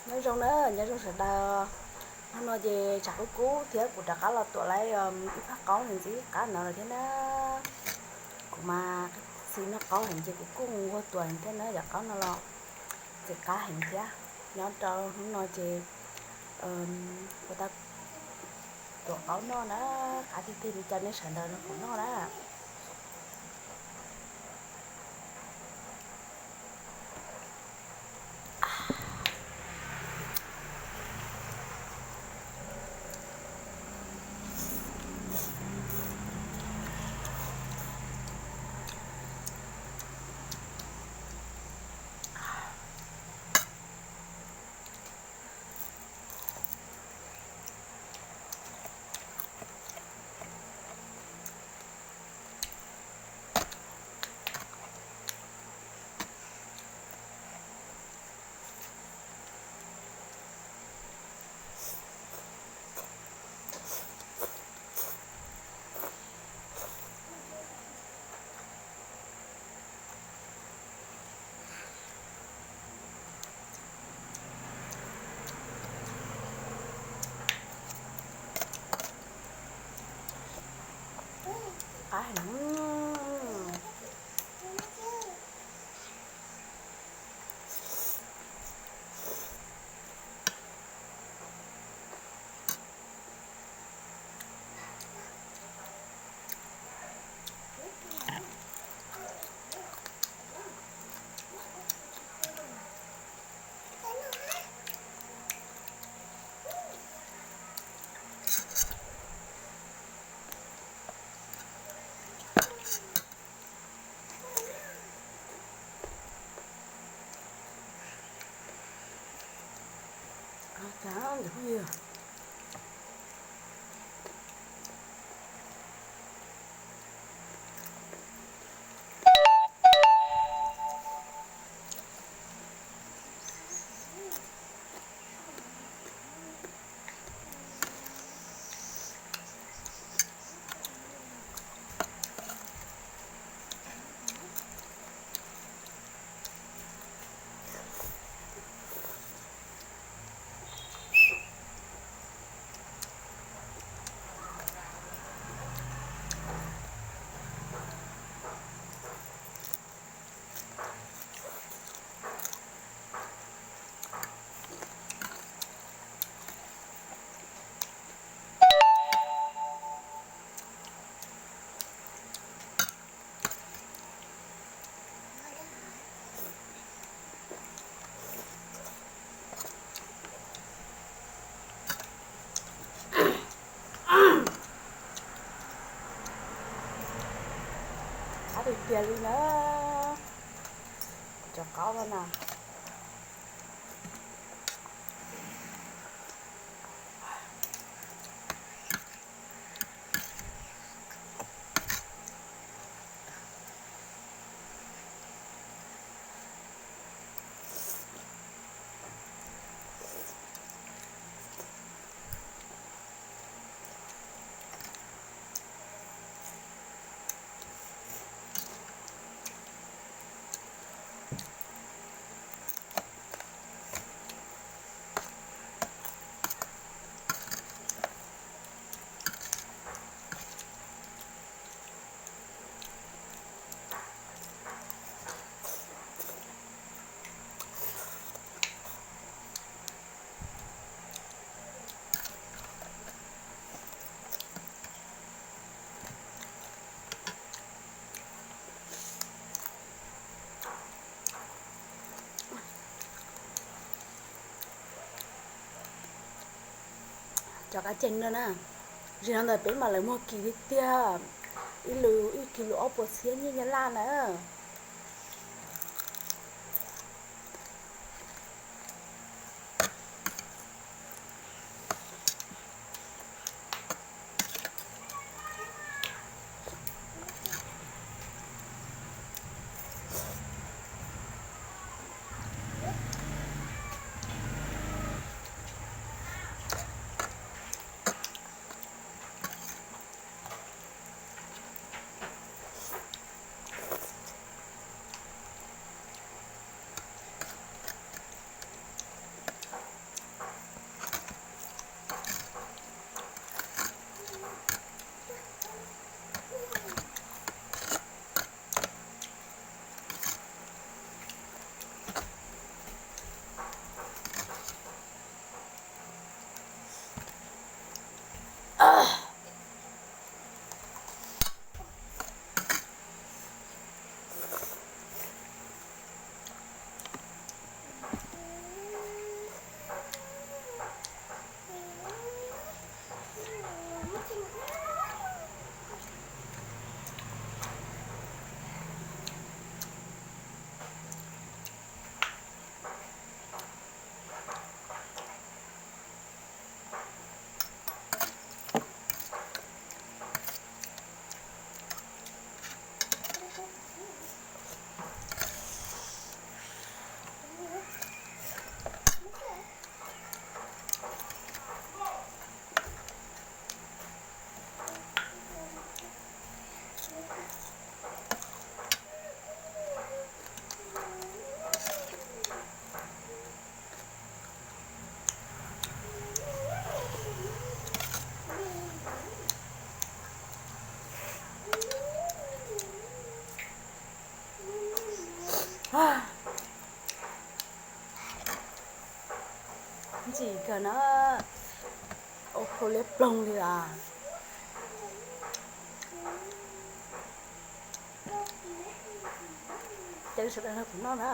Nyob zoo na, nyob zoo sawv daws. Hnub no ces tshav kub kub thiab kuv rov qab los tuam lawm ib phab qaub ntxiv qab no lawm thiab na. Kuv mas xis noj qaub heev ces kuv kuj nquag tuam heev thiab na, yog qaub no los ntxim qab heev thiab. Nyob rau hnub no ces ua tau tuam qaub noj na, qab tiag tiag li cas nej sawv daws nrog kuv noj na. Qab heev. Qab tiag tiag li na. Cov qaub no na. Cov kab ceg no na, zim no ntawm peb mas lawv muag kim tiag tiag, ib lus ib kis lus ob puas txhiab nyiaj Nyab Laj na. Ntxim kawg na, ua khau liab ploog li as. Ces sawv daws nrog kuv noj na.